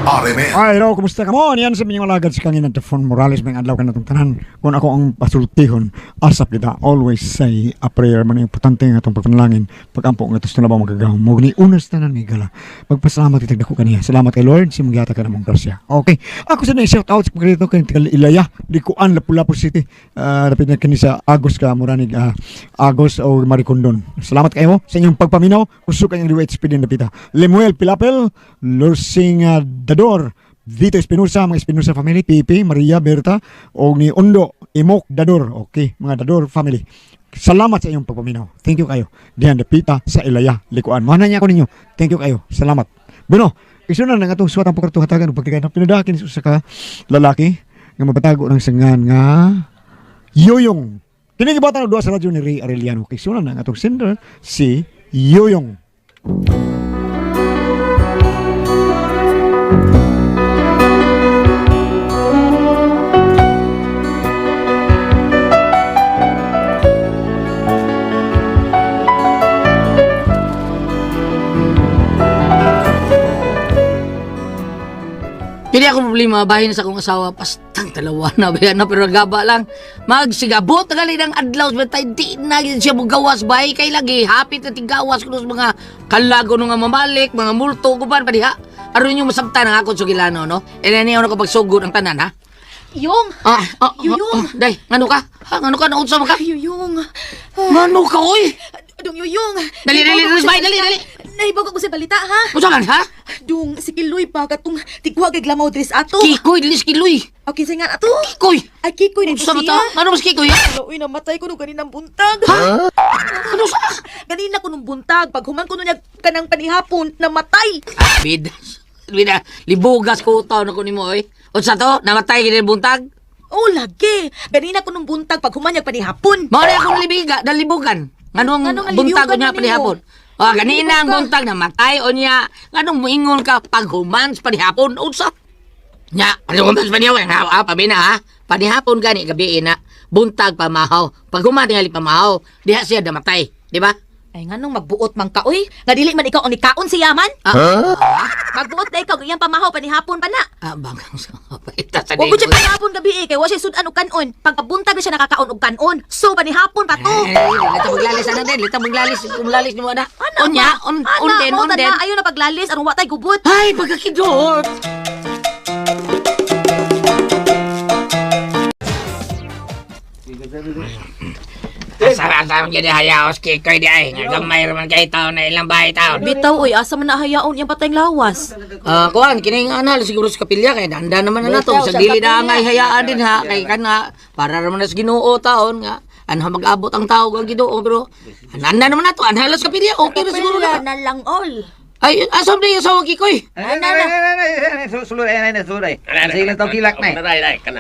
RMN. Ay, raw, kumusta ka mo? Niyan sa minyong alagad sa kanginan Tefon Morales, may adlaw ka na itong tanan. Kung ako ang pasultihon, asap kita, always say a prayer. Man importante nga itong pagpanalangin, pagampo nga ito na ba magagahom. Mo ni unas tanan ni gala. Magpasalamat itag dako kaniya. Salamat kay Lord, si magyata ka namong grasya. Okay. Ako sa na shout out sa pagkakito kay Tagal Ilaya, Likuan, Lapu-Lapu City. Rapid na kini sa Agos ka, Muranig, Agos o Maricondon. Salamat kayo sa inyong pagpaminaw. Kusog kayong DWHP din napita. Lemuel Pilapel, Lursing Dador, Vito Espinosa, mga Espinosa family, Pipi, Maria, Berta, o ni Ondo, Imok, Dador. Okay, mga Dador family. Salamat sa inyong pagpaminaw. Thank you kayo. Diyan dapita sa Ilaya, Likuan. Mana niya ako ninyo. Thank you kayo. Salamat. Bueno, isunod na nga itong suwat ang pagkatuhatagan o pagkakain. Pinadakin sa usa ka lalaki nga mabatago ng sangan nga Yoyong. Kini gibatan og duha sa radyo ni Ray Arellano. Kay sunod na ang atong sender si Yoyong. Pili ako problema, bahin sa akong asawa, pastang dalawa na ba na, pero nagaba lang. Magsigabot na gali ng adlaw, bantay, di na yun siya mugawas, bay, kay lagi, hapit na tigawas ko sa mga kalago nga mamalik, mga multo, kupan pa diha. Aron yung masabtan ang akong sugilano, no? E na niya ako pagsugod ang tanan, ha? Yung! Ah, Yuyong! ah, day, ngano ka? Ha, ngano ka? Naunsa mo ka? Yuyong! Ngano ka, oy? Dong Yuyong! Dali, dali, dali, bay, dali, dali. Nahibog ako sa balita, ha? Unsa man, ha? Dung, si Kiloy pa, katong tigwa kay Glamaw dres ato. Kikoy, dilis kiloy. Okay, sige nga ato. Kikoy! Ay, Kikoy, nito Unsa ba siya. to? Ngano mas kikoy, ha? Ala, uy, namatay ko nung kaninang buntag. Ha? Ano sa? Ganina ko nung buntag. Pag human ko nung niya kanang panihapon, namatay. Ah, bida. Bida, libugas ko utaw na ko nimo oy. Unsa to? Namatay gid buntag? Oh, lagi. Ganina ko nung buntag pag human niya panihapon. Mao na akong libiga, dalibugan. Nganong Nganong buntag libugan unya na nimo? panihapon? Oh, ganina ang Libugan. buntag namatay unya. Nganong moingon ka pag human sa panihapon? Unsa? Nya, pag human sa panihapon, ha, ah, pabina ha. Panihapon gani gabi na buntag pamahaw. Pag human tingali pamahaw, diha siya namatay, di ba? Ay, nganong magbuot man ka, uy. Nga dili man ikaw ang nikaon si Yaman. Ah, Magbuot na ikaw, ganyan pamahaw, panihapon pa na. ah bangang sa ita sa Wa ko siya panihapon gabi eh, kay wa siya sudan og kanon. Pagkabuntag na siya nakakaon og kanon. So panihapon pa to. Eh, lita maglalis ana din, lita maglalis, kumlalis nimo ana. Ana Unya, ba? on Ana, on den, mao on ta den. na, Ayaw na paglalis, aron wa tay gubot. Ay, pagkakidor. Asa-asa ang gini hayaos kikoy di ay. Nga gamay raman kay taon na ilang bahay taon. Bitaw oy, asa man na hayaon iyang patayng lawas. Ah, kuan kining anal siguro sa kapilya kay danda naman na nato. Sa dili na angay hayaan din ha kay kana para raman na sa Ginoo taon nga anha mag-abot ang tao ang Ginoo pero ananda naman nato anhalas kapilya okay ra siguro na. na lang all. Ay, asa man yung asawa kikoy?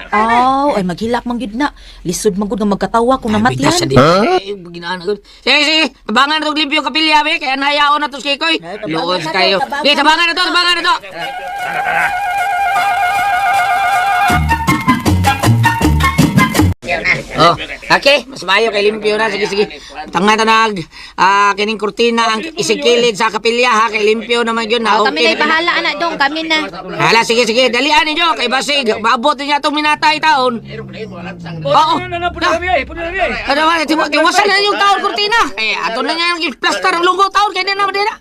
Aw, ay maghilak man gid na. Lisod man gud nga magkatawa kung Bigla sa namatyan. di. Eh, ginaan ko. Sige, sige. Tabangan na itong limpyo kapilya, be. Kaya nahayaon na to si Kikoy. Luos kayo. Sige, tabangan na to, tabangan na to. Oh, okay, mas maayo kay limpyo na. Sige, sige. Tanga tanag. Ah, kining kurtina ang isikilid sa kapilya ha kay limpyo naman yun na. Oh, kami Okay. na bahala anak dong, kami na. Hala, sige, sige. Dalian ninyo kay basig. Maabot niya itong minatay taon. Oo. Ano ba, tiwasan na yung taon kurtina. Eh, ato na niya yung plaster ang lunggo taon kay na naman din na.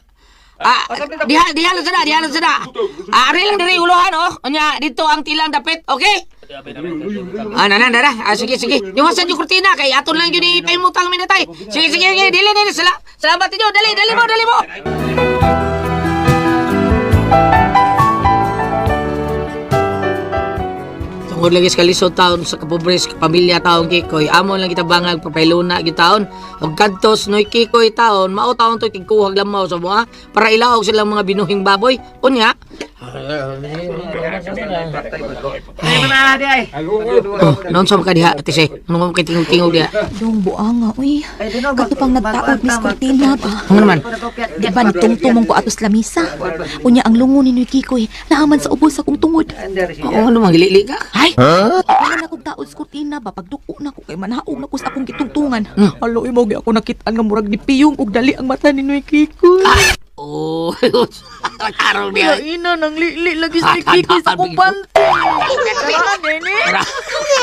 Ah, diha diha lang sana, diha lang sana. Ah, ari lang diri uluhan oh. Unya dito ang tilang dapit, okay? Ah, na na na. Ah, sige sige. Iwasan yung kurtina kay ato lang yun ipahimutang minatay. Sige sige, sige. Dili dili sala. Salamat ninyo. Dali dali mo, dali mo. Tungod lagi sa kalisod taon sa kapobre sa pamilya taon Kikoy, amo lang kita bangag papailuna gyud taon. Og kadtos noy Kikoy taon, mao taon to tigkuhag lamaw sa mga para ilaog silang mga binuhing baboy. Unya. Oh, noon sa mga diha, ate say. Ano mo kay tingog-tingog diha? Dong buanga uy. Kato pang nagtaod Miss Cortina ba. Ano naman? Di ba nitungtumong ko atos lamisa? Unya ang lungo ni Noy Kikoy naaman sa ubos akong tungod. Oo, ano magilili ka? Ay! Wala na kong taod sa kurtina ba pagduko na ko kay manaog na ko sa akong gitungtungan. Alo imo gi ako nakitaan nga murag ni piyong og dali ang mata ni Noy Kikoy. Oh. Tarong niya. Ina nang lili lagi si Kiki sa akong panty. Tara, nene.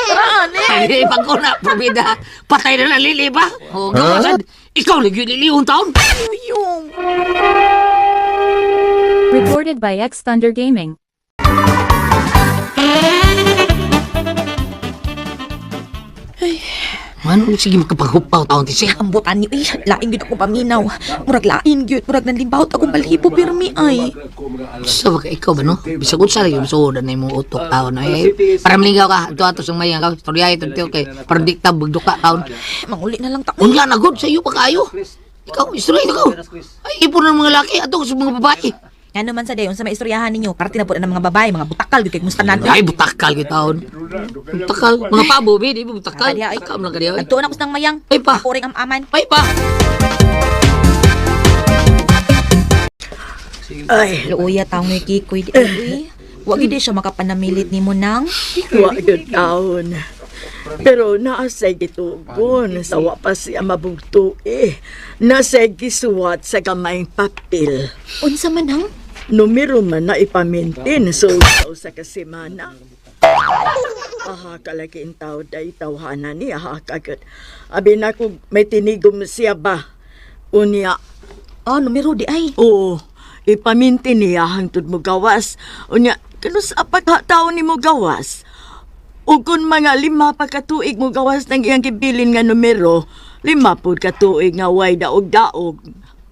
Tara, nene. Ay, pag ko na, probida, patay na ng lili ba? O, gawasan, ikaw lagi lili yung taon. Yung. Recorded by X Thunder Gaming. Manong sige makapaghupaw taon ti siya. Ambutan niyo eh. Lain gyud ako paminaw. Murag lain gyud. Murag nanlimbawot akong balhibo pirmi ay. Sa baka ikaw ba no? Bisag unsa lagi masuodan na imong utok taon ay. Para malingaw ka, ato ato sa mayang ka, istorya ito tiyo kay para di ta bagduka taon. Manguli na lang ta. Unya na good sa iyo pa kaayo. Ikaw, istorya ikaw. Ay, ipon ng mga laki ato sa mga babae. Nga naman sa dayon sa may istoryahan ninyo, parte na po na ng mga babae, mga butakal gyud kay kumusta nan. Ay, butakal gyud taon. Butakal, mga pabo bi, di ba butakal? Kadiya, ay. Butakal man kadiya. Adto na ko sa mayang. Ay pa. Ako ring amaman. Ay pa. Ay, Luoya taong ni Kikoy di ay. Wa gid siya makapanamilit nimo nang. wa gyud taon. Pero naasay gitugon sa wa pa siya mabugto eh. Nasay gisuwat sa gamayng papel. Unsa man nang? Numero man na ipamintin so sa kasimana. Aha, kalagi ang tao day tawhana niya ha kagad. Abi na kung may tinigom siya ba? Unya, Ah, numero di ay. oo, ipamintin niya hangtod mo gawas. Unya, kanus apag tao ni mo gawas? O kung mga 5 pa katuig mo gawas ng iyang gibilin nga numero, 5 pud katuig nga way daog-daog.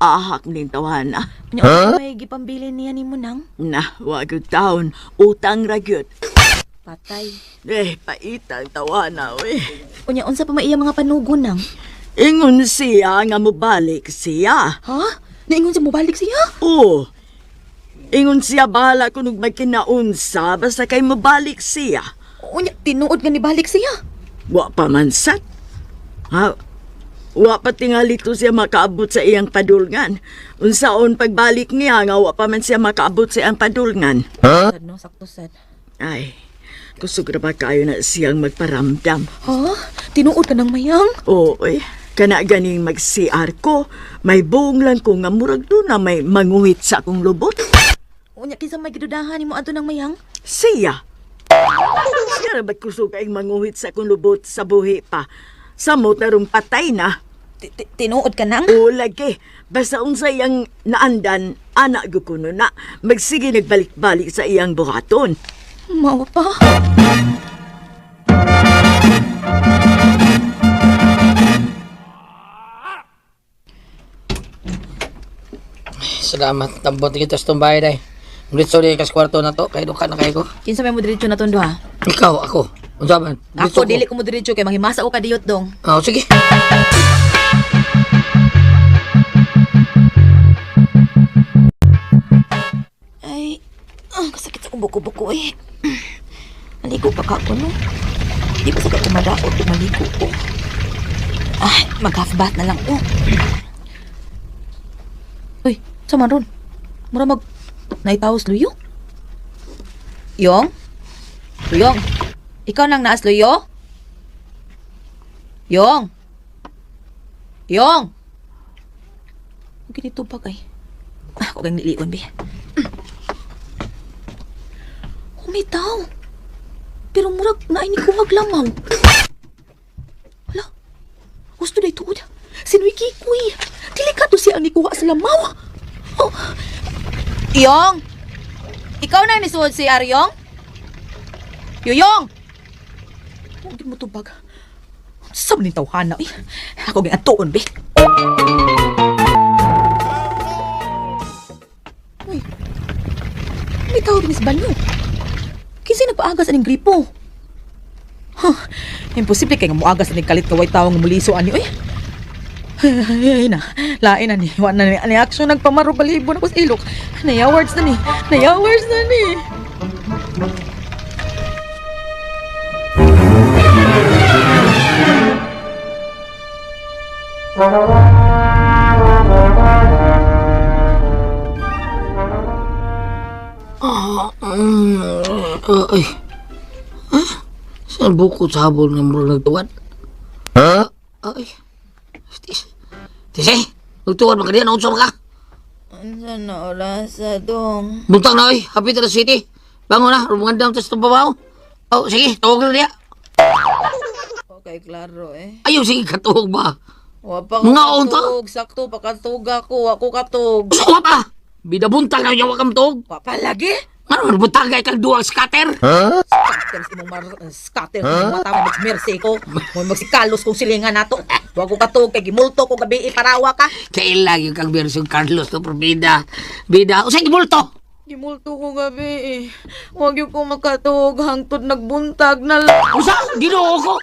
Ahak ning tawhana. Unya huh? May gipambilin niya nimo nang? Na, wa gyud taon, utang ra gyud. Patay. Eh, paitang tawana, we. Unya unsa pa may iya mga panugon nang? Ingon siya nga mobalik siya. Ha? Naingon siya mobalik siya? Oo. Ingon siya bahala kung may kinaunsa, basta kay mobalik siya. Unya tinuod nga nibalik siya. Wa pa man sat. Ha? Wa pa tingali to siya makaabot sa iyang padulngan. Unsaon pagbalik niya nga wa pa man siya makaabot sa iyang padulngan. Sad no, sakto sad. Ay, kusog ra ba kayo na siyang magparamdam? Ha? Tinuod ka nang mayang? Oo, eh. Kana ganing mag-CR ko, may buong lang ko nga murag doon na may manguhit sa akong lubot. Unya kinsa may gidudahan nimo adto nang mayang? Siya. Siya ra ba't kusog ay manguhit sa akong lubot sa buhi pa. Samot na rong patay na. Tinuod ka nang? O lagi, basta unsa iyang naandan, anak gyud kuno na. Magsige nagbalik-balik sa iyang buhaton. Mao pa. Salamat, tambot kita sa tumbay day. Diretso di kas kwarto na to, kay duka na kay ko. Kinsa may mo diretso na tondo ha? Ikaw, ako. Unsa man? Ako dili ko mo diretso kay manghimasa ko kadiyot dong. Oh, sige. Ay, kasakit sa akong buko-buko eh. Maligo pa ka ako, no? Di ba sa ka kumadaot kung maligo ko? Ay, mag-half bath na lang ko. Uy, sa man ron? Mura mag... Naitaos, Luyo? Yong? Luyong? Ikaw nang naas, Luyo? Yong? Yong? Ang ganito ba kay? Ah, ako kang nilion, be. Humitaw. Pero murag naay ni kuwag lamaw. Hala. Gusto na ituod. Sinuy Kikoy. Delikado siya ang nikuha sa lamaw. Oh. Iyong! Ikaw na nisuod si Aryong? Yuyong! Huwag mo tubag. Sa maning tawhana eh. Ako ging atuon, be. Uy. May tawag ni sa banyo. Kinsa nagpaagas aning gripo? Huh, imposible kay nga moagas aning kalit kaway tawo nga muliso ani oy. Ay, ay, na, lain na ni. Wa na ni ani action nagpamaro balibo na ko sa ilok. Naya words na ni. Naya words na ni. Ay. Ah, saan buko sa habol nga murag nagtuwad? Ha? Ay. Tis. Tis eh. Nagtuwad ba ka diyan? Unsa ba ka? Unsa na orasa dong? Buntag na oy, hapit na city. Bangon na, rumangandam ta sa babaw. Oh, sige, tawag na niya. Okay, klaro eh. Ayaw, sige, katuog ba? Wa pa ko Mga unta? katug, sakto pa katuga ko, wa ko katug. Gusto ko pa! Bida buntag na yawa kam tuog. Wa pa lagi. Ano man buntag kay kag duwang scatter? Scatter sa imong mar scatter sa imong mata mo magmersi ko. Mo magsikalos kung silingan nato. Wa ko katug kay gimulto ko gabi parawa ka. Kailang yung kang Bersong Carlos to, pero bida. Bida, usay gibulto! Gimulto ko gabi eh. Wa gyud ko makatug hangtod nagbuntag na lang. Usa, Ginoo ko!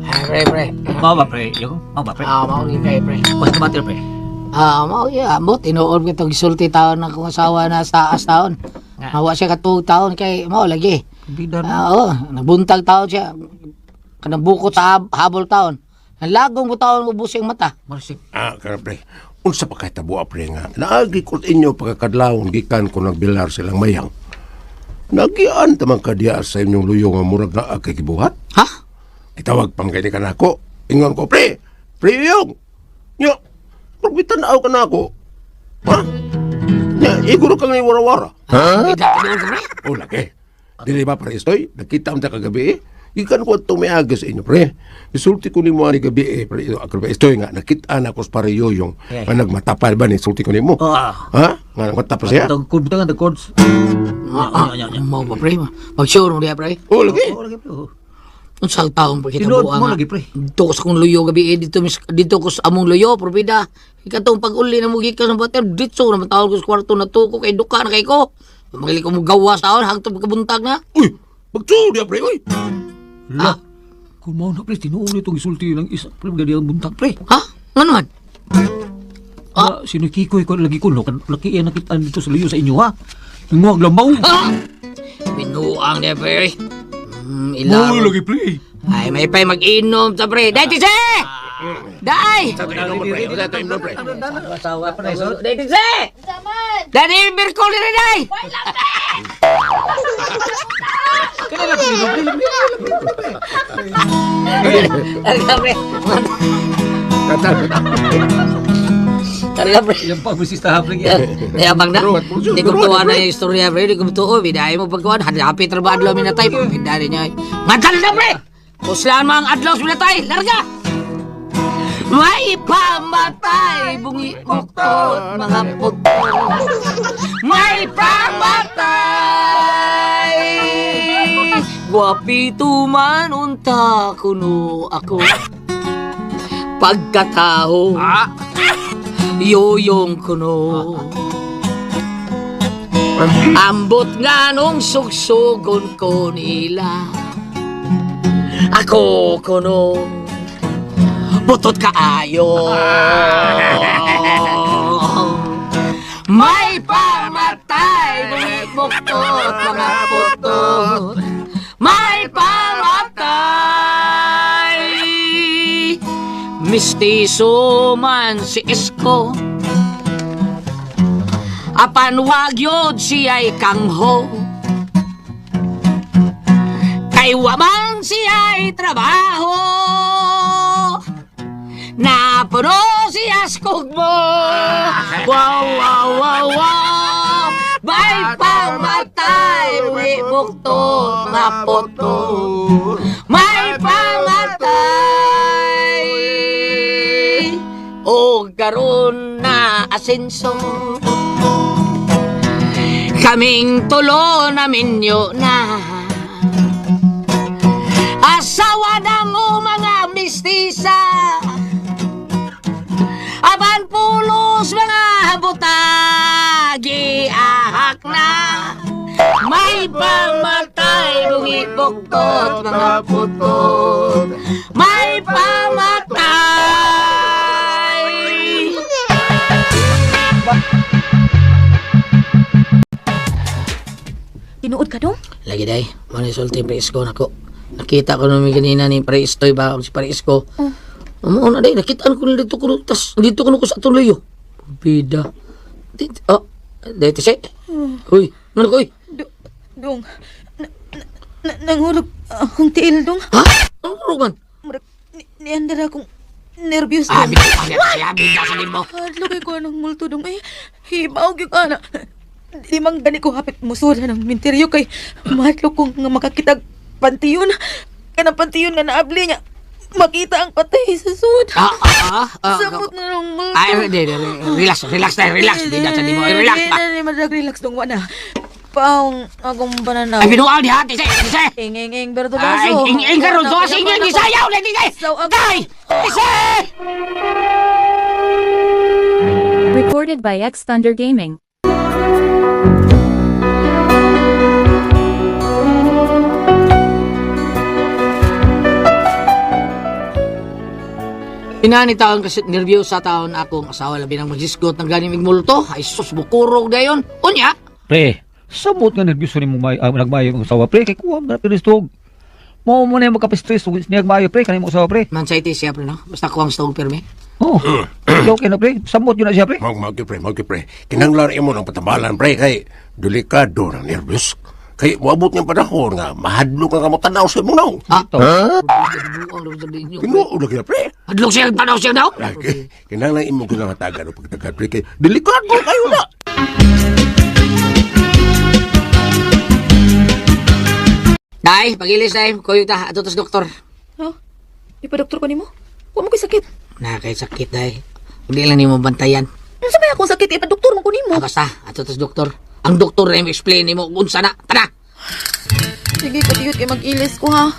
Ay, pre, pre. Mao ba pre? Yung mao ba pre? Ah, mao kay pre. What's the matter pre? Ah, mao ya, ambot tinuod ko tong gisulti taon ng akong asawa na sa taas taon. Mawa siya katuog taon kay mao lagi. Bida na. Ah, oo, nabuntag taon siya. Kanang buko sa habol taon. Ang lagong mo taon ubos ang mata. Marsik. Ah, kara pre. Unsa pa kay tabo pre nga. Naagi ko inyo pagkakadlawon gikan ko nagbilar silang mayang. Nagian tamang kadya sa inyong luyo nga murag naa kay gibuhat. Ha? Gitawag pang kay ka nako. Ingon ko pre. Pre yung. Nya. Murag bitanaw ka nako. Ha? Nya, iguro kang warawara. Ha? Bida tinuod ko pre. O lagi. Dili ba pre istoy? Nakita mo ta kagabi eh. Gikan ko atong miagi sa inyo pre. Isulti ko nimo ani gabi eh pre. Ako pre istoy nga nakita na ko sa pareyo yung Eh. nga nagmatapal ba ni sulti ko nimo. Ah. Ha? Nga nagmatapal siya? Atong chord butangan the chords. Ah, ah, mao ba pre? Mag-sure mo diya pre. O lagi. Oh, lagi pre. Oh. Unsa ang taon pa kita Tinuod buang mo nga? lagi, pre. Dito ko sa kong luyo gabi eh, dito, dito ko sa among luyo, probida. Ikatong pag-uli na mo gikan sa bater, dito na matawag ko sa kwarto na tuko kay duka na kay ko. Magili ko mo gawas taon hangtod pagkabuntag na. Uy, magtuo diya pre uy. La. Kung mao na pre, tinuod itong isulti ng isa pre, gadi ang buntag pre. Ha? Ngano man? Ah, sino Kikoy ko lagi ko no, laki iya nakitaan dito sa luyo sa inyo ha. Nguwag lamaw. Ha? Binuang niya pre. Ilaro. Mao lagi pre. Ay, may pay mag-inom ta pre. Dai tise! Dai! Sa inom pre. Sa inom pre. Dai tise! Dai birkol diri dai! Talaga pre. Kata. Talaga pre. Yan pa bisista ha pre. Nayabang na. Ruwat, puso, Di ko ruwat, tuwa na yung istorya, pre. Di ko tuo. Bidahin mo pagkuhan. Hanapit na ba adlaw minatay? Pagpindari niya. Ngadal na, pre! Puslaan mo ang adlaw sa minatay. Larga! May pamatay, bungi uktot, mga puto. May pamatay! Guwapito man unta kuno ako. Pagkatao, yoyong kuno. Ambot nga nung sugsugon ko nila. Ako kuno. Butot kaayo. May pamatay, may buktot, mga putot. May pamatay. Mistiso man si Isko. Apan wag yun siya'y kangho. Kay waman siya'y trabaho. Napuno siya skog mo. Wow, wow, wow, wow. May pamatay, may buktot, maputo. May pamatay. O karon na asenso. Kaming tulo na minyo na. Asawa na mo mga mistisa. Apan pulos mga butagi ahak na. May pamatay, buktot mga putot. May pamatay. Tinuod ka dong? Lagi day, mo ni sulti pre isko nako. Nakita ko naman kanina ni pre Istoy ba si pre Isko. Oh. Amo na day, nakita ko na dito ko tas dito ko ko sa atong luyo. Bida. Di, oh, day tise. Uy, ano ko uy? Dong, Nangurog akong tiil dong. Ha? Ang urog man. Murag, niandar akong nervyos Ah, dong. bida, bida sa nimo. Hadlok kay ko ng multo dong eh. Hibaw gyud ka na. Di man gani ko hapit musuda ng minteryo kay mahadlok ko nga makakitag pantiyon. Kanang pantiyon nga naabli niya. Makita ang patay sa sud. Ah, ah, ah. Ah. Samot na ng multo. Ay, di, di, relax, relax tayo, relax. Bida sa nimo, relax pa. Di, di, relax dong wala. Paong akong pananaw. Ay, binuang diha, tise, tise. Ing, ing, ing, berto Ay, baso. ing, ing, karon, so, ing, ing, isayaw, na, tise. So, ako- Day! Tise! Recorded by X Thunder Gaming. Inani taon kasi nervyosa taon akong asawa labi nang magsisgot ng ganing multo. Ay sus, bukurog dayon. Unya! Pre, samot nga nervyoso ni mong may, nagmayo ang asawa pre kay kuha mo na pinistog. Mao mo na yung magka-stress ug niya maayo pre kanimo asawa pre. Mansayti siya pre no? Basta kuwang stog pirmi. Oh. Okay na pre, samot yun na siya pre. Mao mao gyud, pre, mao gyud, pre. Kinahanglan imo ng patambalan pre kay delikado ng nervyos. Kay moabot ng panahon nga mahadlok ka mo tanaw sa imong naong. Ah, Ito. Buang daw sa ninyo. Tinuod lagi na pre. Hadlok siya, tanaw siya daw. Lagi, kinahanglan imo gyud ang hatagan og pagtagad pre kay delikado kayo na. Day, pagilis day. Kuyo ta, ato tas doktor. Ha? Di pa doktor ko nimo? Wa mo ko'y sakit. Na kay sakit day. Hindi lang nimo bantayan. Unsa may akong sakit? Ipa-doktor mo ko nimo. Ah, basta, ato tas doktor. Ang doktor na explain nimo kung unsa na. Tara! Sige, patiyot kay mag-ilis ko ha.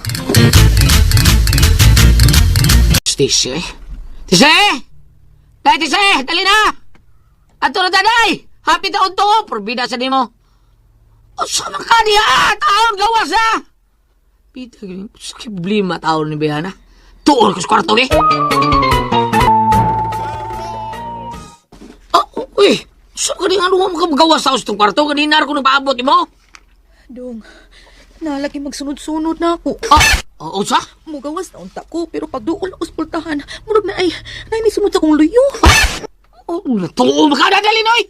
Tise. Tise! Day, tise! Dali na! Ato na taday! Happy taon to! Probida sa nimo. Unsa man ka niya? Taon gawas na! Pita, sa problema taon ni Behana. Tuol ko sa kwarto eh! Ah, uy! Sa ka ano mo gawas sa itong kwarto? Kanina ko nang paabot mo? Dong, nalagi magsunod-sunod na ako. Ah, oh, unsa? Mugawas na unta ko, pero pag duol ako sa pultahan, murag na ay, nay nisunod sa akong luyo. Oh, tuol ka na dali noy!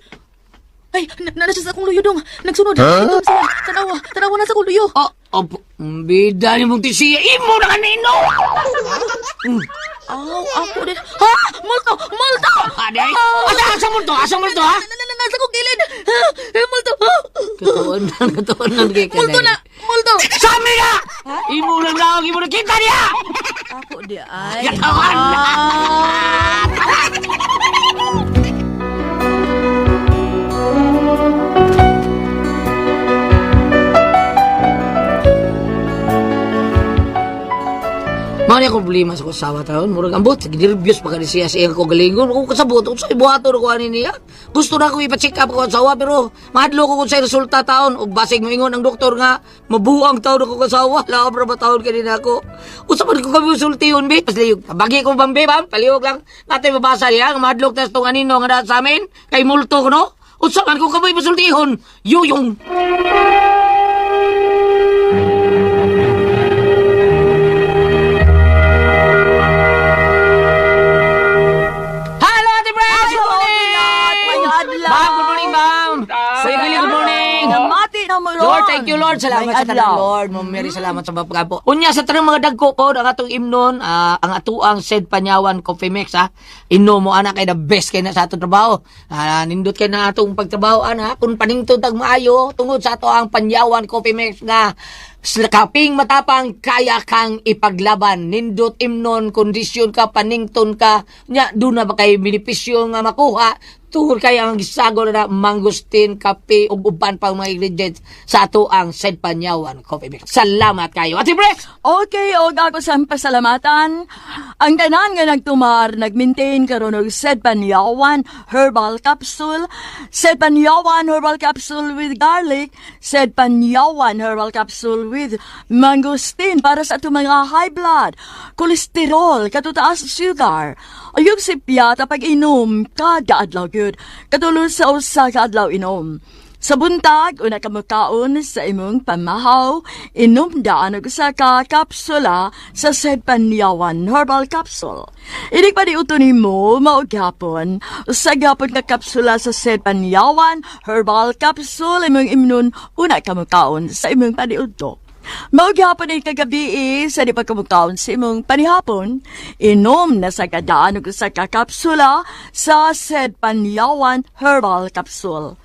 Ay, na siya sa akong luyo dong. Nagsunod. Huh? Ito, tanawa, tanawa na sa akong luyo. Oh, oh, bida ni mong tisiya. Imo na kanino! Aw, ako din. Ha? Multo! Multo! Aday! Asa, asa mo to? Asa mo to, ha? Na, na, na, nasa akong gilid. Ha? Eh, multo! Ha? Katuon na, katuon na. kay ka, Multo day. na! Multo! Sami na! Imo lang na, imo na kita niya! Ako di ay. Katawan na! Mao ni akong problema sa kusawa taon. Murag ambot, ginerbyos pa kani siya sa iyang kagalingon. Kung kasabot, kung sa ibuhaton ko ani niya. Gusto na ko ipa-check up ko asawa pero mahadlo ko kung sa resulta taon. Ug basig moingon ang doktor nga mabuang taon ako kasawa. Laom ra ba taon kanina ako. Unsa man ko kami sultihon be? Pasliyog. Bagi ko bambe bam, palihog lang. Natay mabasa niya nga mahadlok tas tong anino nga naa sa amin kay multo ko no. Unsa man ko kami pasultihon? Yuyong. Hello, Ate Brad! Good morning! Ma'am, good morning, ma'am! Kuya Billy, good morning! Namati na mo, Lord. Lord, thank you, Lord. Salamat May sa tanan, adlaw. Lord. Ma'am Mary, salamat sa pagkapo. Unya, sa tanang mga dagko ko, ang atong imnon, ang atuang Sed Panyawan Coffee Mix, ha? Inom mo, anak, kay the best kay na sa atong trabaho. Nindot kay na atong pagtrabaho, ana. Kung paningtod ang maayo, tungod sa ato ang Panyawan Coffee Mix nga kaping matapang kaya kang ipaglaban nindot imnon kondisyon ka panington ka nya doon na ba kay benepisyo nga makuha tungod kay ang gisago na mangustin kape ug uban pang mga ingredients sa ato ang Said Panyawan Coffee Mix. Salamat kayo. Ate Bres! Okay, og ako sa pasalamatan. Ang tanan nga nagtumar, nagmaintain karon og Sedpanyawan Herbal Capsule, Sedpanyawan Herbal Capsule with garlic, Sedpanyawan Herbal Capsule with mangosteen para sa atong mga high blood, kolesterol, katutaas sugar. Ayog si piyata pag inom kada adlaw gyud, katulon sa usa ka adlaw inom. Sa buntag, una ka mukaon sa imong pamahaw, inom daan og usa ka kapsula sa Sedpanyawan Herbal Capsule. Inig pa ni nimo mao gyapon, usa gyapon ka kapsula sa Sedpanyawan Herbal Capsule imong imnon una ka mukaon sa imong paniudto. Mao gyapon ay kagabi eh, sa di pagkamukaon sa imong panihapon, inom na sa kadaan og usa ka kapsula sa said Panyawan Herbal Capsule.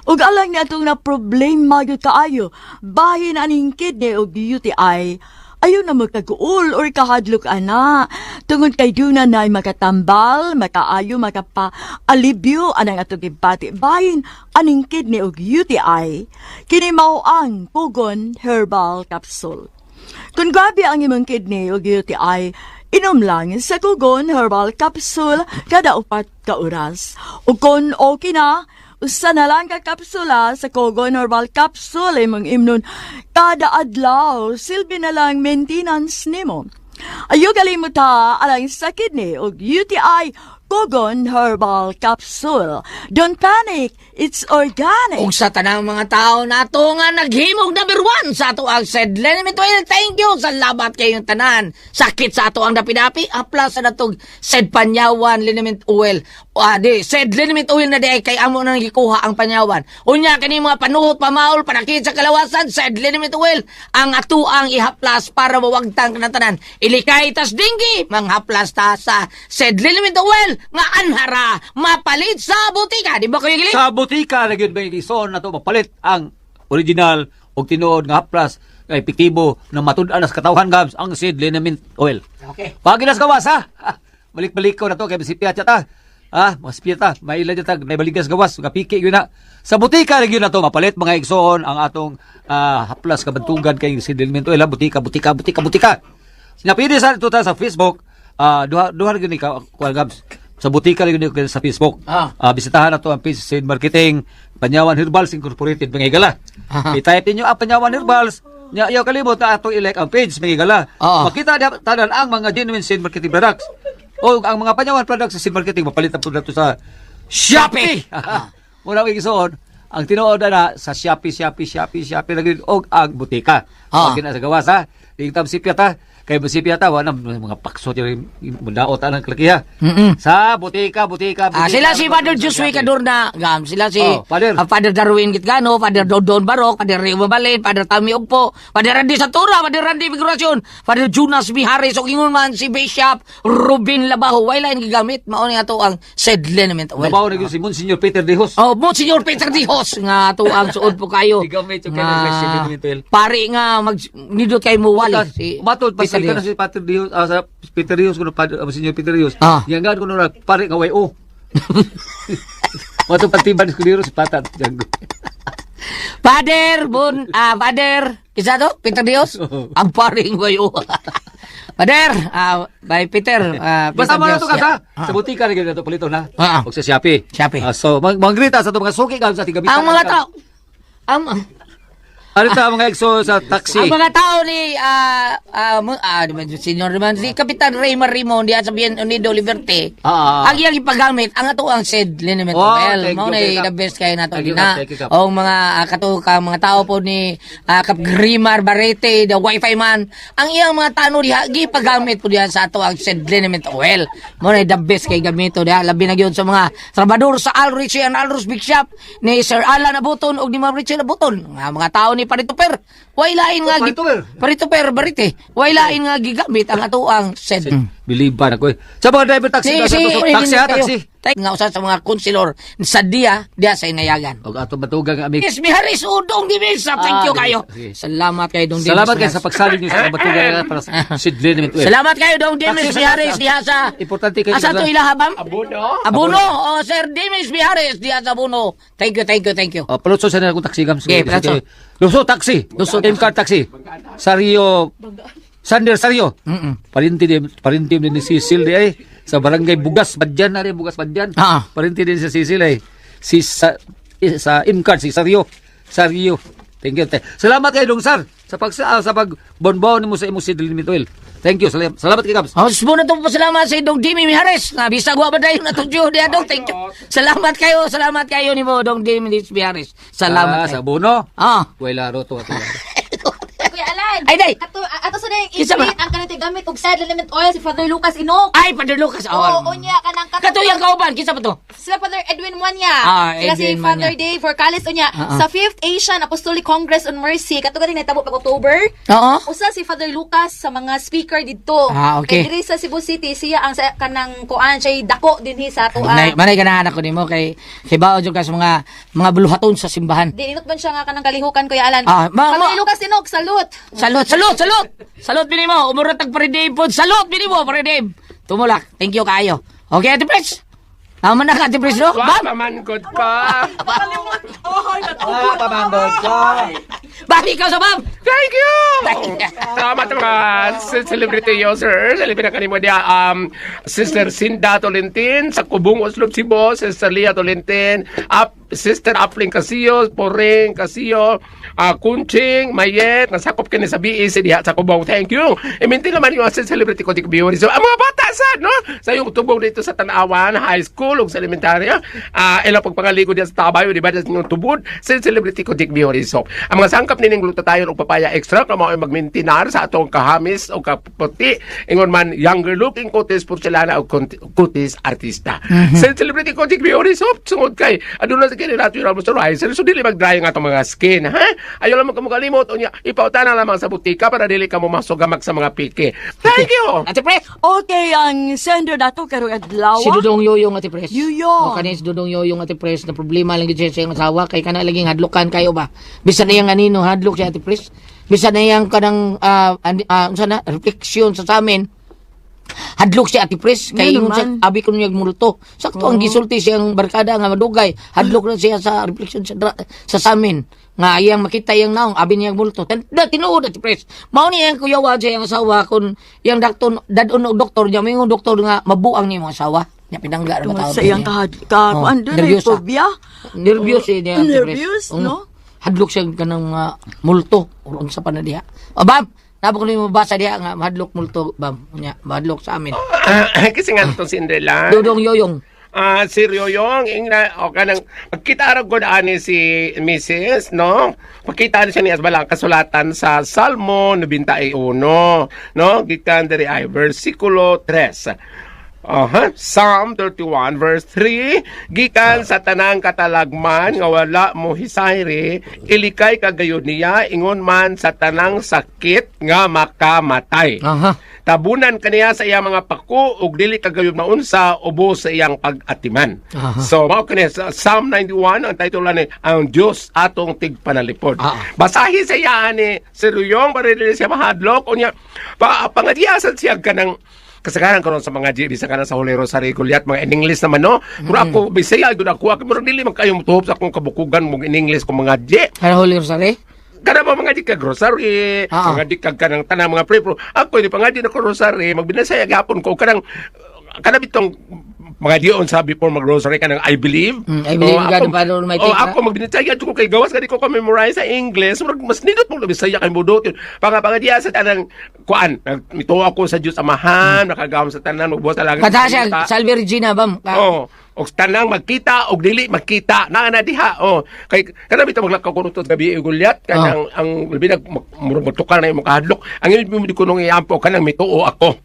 Ug alang ni atong na problema gyud kaayo, bahin aning kidney og UTI, ayaw na magkaguol or kahadlok ana. Tungod kay duna na makatambal, makaayo, makapaalibyo anang atong gibati. Bahin aning kidney og UTI, kini mao ang Pugon Herbal Capsule. Kung grabe ang imong kidney o UTI, inom lang sa Kugon Herbal Capsule kada 4 ka oras. O kung okay na, usa na lang ka kapsula sa Kugon Herbal Capsule imong imnon kada adlaw, silbi na lang maintenance nimo. Ayaw kalimot ha, alang sa kidney o UTI, Kugon Herbal Capsule. Don't panic, it's organic. Ug sa tanang mga tao nato nga naghimog number one sa ato ang said Lenny Mituel, thank you sa labat kayong tanan. Sakit sa ato ang dapi-dapi, apla sa natog said Panyawan liniment oil. Di, said liniment oil na di ay kay amo nang gikuha ang Panyawan. Unya kini mga panuhot, pamaol, panakit sa kalawasan, said liniment oil ang ato ang ihaplas para mawagtang kanang tanan. Ilikay tas dinggi, manghaplas ta sa said liniment oil nga anhara mapalit sa butika. Di ba kayo giling? Sa butika na gyud may ison na to mapalit ang original og tinuod nga haplas nga epektibo na matud-an sa katawhan, Gabs, ang seed liniment oil. Okay. Pagi nas gawas ha. Balik-balik ko na to kay masipyat ta. Ah, masipyat ta. Maila ta naibaligas gawas nga piki gyud na. Sa butika ra gyud na to mapalit, mga igsoon, ang atong haplas kabantugan kay seed liniment oil ha. Butika, butika, butika, butika. Sinapili sa ito ta sa Facebook, duha duha ra gyud ni ka kuan, Gabs. Sa butika ra gyud ni sa Facebook. Bisitahan na to ang page Seed Marketing Panyawan Herbals Incorporated, mga higala. I-type ninyo ang Panyawan Herbals. Nya ayaw kalimot na atong i-like ang page, mga higala. Makita na tanan ang mga genuine Seed Marketing products. O ang mga Panyawan products sa Seed Marketing mapalit ang produkto sa Shopee. Muna ko igsoon, ang tinuod na sa Shopee, Shopee, Shopee, Shopee na gyud og ang butika. Okay na sa gawas ha. Di tam sipyat ha. Kay masipyat ha, wala mga pakso diri mudaot ang kalakiha. Sa butika, butika, butika. Sila si Father Josué Cadorna, gam, sila si Oh, Father. Father Darwin Gitgano, Father Dodon Barok, Father Rio Mabalin, Father Tami Ugpo, Father Randy Satura, Father Randy Figuracion, Father Jonas Mihares, ug ingon man si Bishop Ruben Labajo. Way lain gigamit mao ni ato ang said liniment oil. Nabaw na gyud si Monsignor Peter Dejos. Oh, Monsignor Peter Dijos nga ato ang suod po kayo. Gigamit yung Nga kanyang said liniment oil. Pari nga mag nindot kay mo wali si Matod pa Peter sa Dijos. si Peter Dejos, sa Peter Dejos kuno Monsignor Peter Dejos. Yang kuno na pare nga way o. Matod patiban ni si Patat. Jago. Father Bon, Father, isa to? Peter Dios? Ang paring wayo. Father, by Peter, Basta Peter mo na Dios, to ka yeah. sa sa butika na gyud na to palito na. Og sa Shopee. Shopee. So mangrita sa to mga suki ka sa tigabita. Ang mga tao, ang, Ano ta mga exo sa taxi? ang mga tao ni, di ba, senior naman, si Kapitan Raymar Rimon, diya sa Bien Unido Liberty, ang iyang ipagamit, ang ato ang said liniment Oh, oil. thank Mao you, na Kap. the best kayo nato Thank you, na. Kap. Thank you, Kap. O mga kato ka mga tao po ni Kap Grimar Barete, the wifi man, ang iyang mga tano diha gipagamit po diha sa ato ang said liniment oil. Mao na the best kay gamito diha labi na gyud sa mga trabador sa Alrich and Alrus Big Shop ni Sir Alan Abuton ug ni Ma'am Richel Abuton. Nga mga tao ni Parituper. Way lain nga Oh, Parituper. Parituper Barete. Way lain nga gigamit ang ato ang said. Believe ba na ko eh. Sa mga driver taxi, Si, sa si, taxi ha, taxi. Nga usa sa mga konsilor sa diya, diya sa Inayagan. Og ato batugang amig. Yes, Miharis Udong Dimisa. Thank you kayo. Sige. Salamat kayo, Dong Dimis. Salamat kayo sa pagsali niyo sa batugan para sa Sid Liniment Oil. Salamat kayo, Dong Dimis Taxi, Miharis taxi. diha sa... Importante kayo. Asa to ilahabam? Abono. Abuno. Oh, Sir Dimis Miharis diha sa Abuno. Thank you, thank you, thank you. Oh, palutso sa na akong taxi gam. Okay, palutso. Luso taxi. Luso M-car taxi. Sario Sander Sario. Parinti din ni Cecil di ay sa barangay Bugas Badyan na rin Bugas Badyan. Parinti din si Cecil ay si sa M-card si Sario. Sario. Thank you. Salamat kay Dong Sar sa pag sa pagbonbon nimo sa imong Sid Limit Oil. Thank you. Salamat, salamat kay Gabs. Oh, na itong pasalamat sa Dong Dimi Mihares. Nga, bisag wa ba dayon na tudyo diha, Dong. Thank you. Salamat kayo ni mo, Dong Dimi Mihares. Salamat Sa kayo. Bono. Ah. Way laro to ato. Kuya Alan. Ay, day. Ato sa dayang Kinsa ba? i-treat ang kanang gamit og sad liniment oil si Father Lucas Inok. Ay, Father Lucas. Oo, unya kanang Katuyang kauban, kinsa pa to? Sila Father Edwin Muanya. Ah, Sila si Edwin Father Muanya. Dave Forcales unya sa 5th Asian Apostolic Congress on Mercy kato ganing nahitabo pag October. Oo. Usa si Father Lucas sa mga speaker didto. Ah, okay. Kay diri sa Cebu City siya ang sa kanang kuan siya dako dinhi sa atoa. Manay, manay ganahan ako nimo kay kay bao jud ka sa mga buluhaton sa simbahan. Di inot man siya nga kanang kalihukan, Kuya Alan. Ah, Father Lucas Inog, salute. Salute, salute, salute. Salute bini mo. Umurot ang Pare Dave pod. Salute bini mo, Pare Dave. Tumulak. Thank you kaayo. Okay, Ate Pres. Tama na ka, Ate Pres, no? Bam! Pamangkot ka. Ah, pamangkot ka. Bam, ikaw sa bam! Thank you! Salamat mga celebrity users. Alipin na kanimo niya, Sister Cinda Tolentin sa Kubong Oslob Cebu, Sister Leah Tolentin, Up, Sister Apling Casillo, Poring Casillo, Kunching, Mayet, nasakop kini sa BEC diha sa Kubong. Thank you. Iminti naman yung celebrity ko di viewers. So, ang mga bata sa, no? Sa yung tubong dito sa Tanawan High School ug sa elementarya, ilang pagpangaligo diya sa Tabayo, di ba? Sa inyong tubod, sa celebrity ko Dick Biori Soap. Ang mga sangkap nining glutathione ug papaya extra kamo ay magmintinar sa atong kahamis o kaputi. Ingon man younger looking kutis porcelana o kutis artista. Sa celebrity ko Dick Biori Soap sungod kay aduna sa kini natural moisturizer so dili mag-dry ang atong mga skin, ha? Ayaw lamang kamo kalimot unya ipautana lamang sa butika para dili ka mo masugamag sa mga piki. Thank you. Ate Pres! Okay, ang sender nato karong adlaw. Si Dudong Yoyong, Ate Pres. Yoyong. O kanin si Dudong Yoyong, Ate Pres, na problema lang gyud siya sa iyang asawa kay kana laging hadlukan kayo ba. Bisan na iyang anino hadlok siya, Ate Pres. Bisan na iyang kanang unsa na refleksyon sa amin. Hadlok siya, Ate Pres, kay Nga ingon siya naman. abi ko niyag multo. Sakto ang gisulti siyang barkada nga madugay. Hadlok na siya sa refleksyon sa samin nga iyang makita iyang naong abi niyag multo. Da tinuod, Ate Pres. Mao ni iyang kuyawa sa iyang asawa kun iyang dakton dadon og doktor niya moingon doktor nga mabuang niya imong asawa. Nya pinangga ra Tungod ba sa iyang kahad ka Oh, kuan doon ay nervyosa. phobia. Nervyos eh niya, Ate Pres. Nervyos, Oo. no? Hadlok siya kanang mga multo or unsa pa na diha. O bam, nabo ko nimo mabasa diha nga mahadlok multo bam. Nya mahadlok sa amin. Kasi nga itong Cinderella. Dudong Yoyong. Ah, si Ryoyong, ingna o kanang pagkita ra gud ani si Mrs., no? Pagkita ani siya ni Asbala ang kasulatan sa Salmo 91, no? Gikan diri ay versikulo 3. Aha, Psalm 31 verse 3, gikan sa tanang katalagman nga wala mo hisayri, ilikay kagayod niya ingon man sa tanang sakit nga makamatay. Aha. Tabunan kaniya sa iyang mga pako ug dili kagayod maunsa ubos sa iyang pag-atiman. Aha. So mao kini sa Psalm 91 ang title ani ang Dios atong tigpanalipod. Ah. Basahin sa iya ani si Ruyong para dili siya mahadlok unya pa pangadiasan siya kanang kasagaran karon sa mga bisan kana sa Holy Rosary Goliath mga in English naman no. Pero ako Bisaya gyud ako ako murag dili man kayo motuhop sa akong kabukugan mong in English kung mga G. Kana Holy Rosary? Kada ba mga di ka grocery, mga di ka kanang tanang mga pre ako di pa nga di na ko rosary, magbinasaya gihapon ko kanang kana bitong mga dion sa before mag-rosary kanang I believe. I believe in God, the Father Almighty. Oh, ako magbinasaya ko kay gawas kadi ko ka memorize sa English. Murag mas nindot mo Bisaya kay modot. Panga panga diya sa tanang kuan, mituo ako sa Dios Amahan, nakagawom sa tanan, magbuhat sa langit. Kata siya, Salve Regina, bam. Oh, og tanang magkita og dili magkita naa na diha. Oh, kay kana bitaw maglakaw kuno to gabi gulyat kanang ang labi nag murag motukar na imong kahadlok. Ang imong di kuno iampo kanang mituo ako.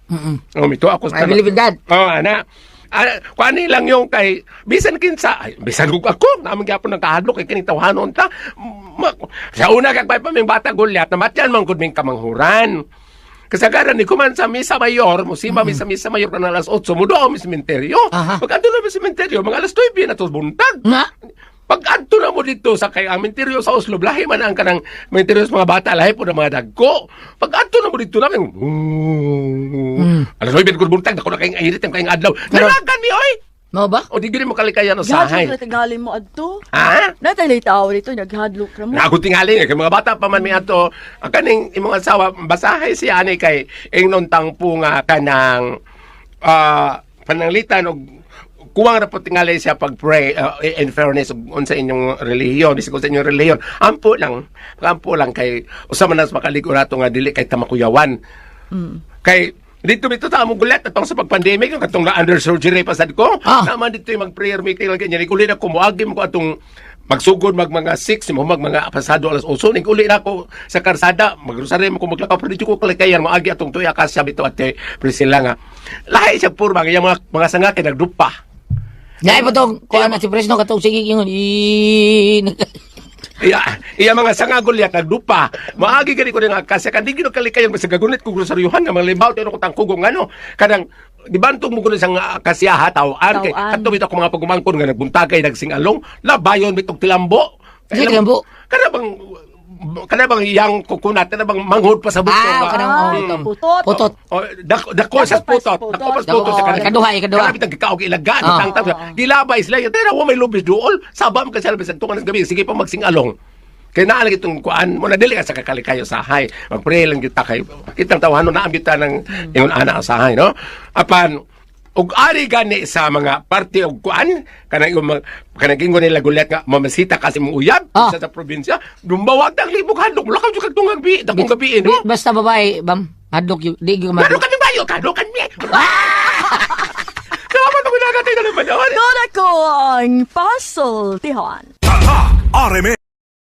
Oh, mituo ako sa I believe in God. Oh, ana. Ah, kuani lang yung kay bisan kinsa ay, bisan kung ako naman gyapon ng kahadlok kay kining tawhanon ta sa una kag pa ming bata gulyat namatyan man gud ming kamanghuran. Kasagaran ni kuman sa misa mayor, musima mi sa misa mayor na alas 8, mo doon mi sementeryo. Pag adto na mi sementeryo, mga alas 9 na to buntag. Nga? Pag adto na mo dito sa kay ang menteryo sa Oslo, lahi man ang kanang menteryo sa mga bata, lahi po ng mga dagko. Pag adto na mo dito namin, alas 9 ko buntag, dako na kayong init ang kayong adlaw. Nalagan mi oy. Mao ba? O di gyud mo kalikayan usahay. Gihadlok na tingali mo adto. Ha? Natay tao dito naghadlok ra mo. Na ako tingali kay mga bata pa man mi ato ang kaning imong asawa basahay siya ani kay ingnon tangpo nga kanang pananglitan og kuwang ra po tingali siya pag-pray in fairness ug unsa inyong relihiyon bisag unsa inyong relihiyon ampo lang kay usa man nas makaligo nato nga dili kay tamakuyawan kay dito dito ta mo gulat atong sa pag-pandemic katong na under surgery pa sad ko naman dito yung mag-prayer meeting lang ganyan ikulit ako moagi mo ko atong Magsugod mag mga 6 mo mag mga pasado alas 8 ning uli na ako sa karsada, magrosaryo mo ko maglakaw, pero di ko kalikayan moagi atong tuya kasya bitaw, Ate Priscilla, nga lahi siya purma nga iyang mga sanga kay nagdupa. Dahil pa tong, kuha na si Presno katong sige yun. I... Iya, iya mga sanga gulyat nagdupa. Maagi gani ko nga kasya kan di gino kalikayan basta gagunit ko grosaryuhan nga mga limbaw tayo ko tangkugong ano kanang gibantong mo kuno sang kasyaha tawaan kay Tawaan. kadto bitaw ko mga pagumangkon nga nagbuntagay nagsingalong labayon bitog tilambo. Sige, tilambo. Kana bang yang kukunat, kana bang manghod pa sa buto Ah, ba? kanang oh, itong Putot. Putot. Oh, dako dako sa Dako pas putot, putot. dako pas Dako, putot sa oh, kanang. ikaduha, ikaduha. Kana bitang gikaog ilagan, Ah. tang tang. Gilabay sila, pero wa may lubis duol. Saba man kasi bisag tungan sa gabi, sige pa magsingalong. Kay naa lagi itong kuan mo na dili ka sa kakalikayo sahay. Magpray lang kita kay kitang tawhanon na kita ng ingon ana ang sahay, no? Apan ug ari gani sa mga parte og kuan kanang yung kanang ingon nila gulat nga mamasita kasi mong uyab sa probinsya dumbawag ang libog hadlok mulakaw jud kag tungag bi dakong gabi, no? Basta babae, bam. Hadlok yun. Di yun Lalo madlok. kami bayo, kado kami. Salamat ako nagatay na naman. Doon ako ang puzzle, Tihon. Tatak RMN.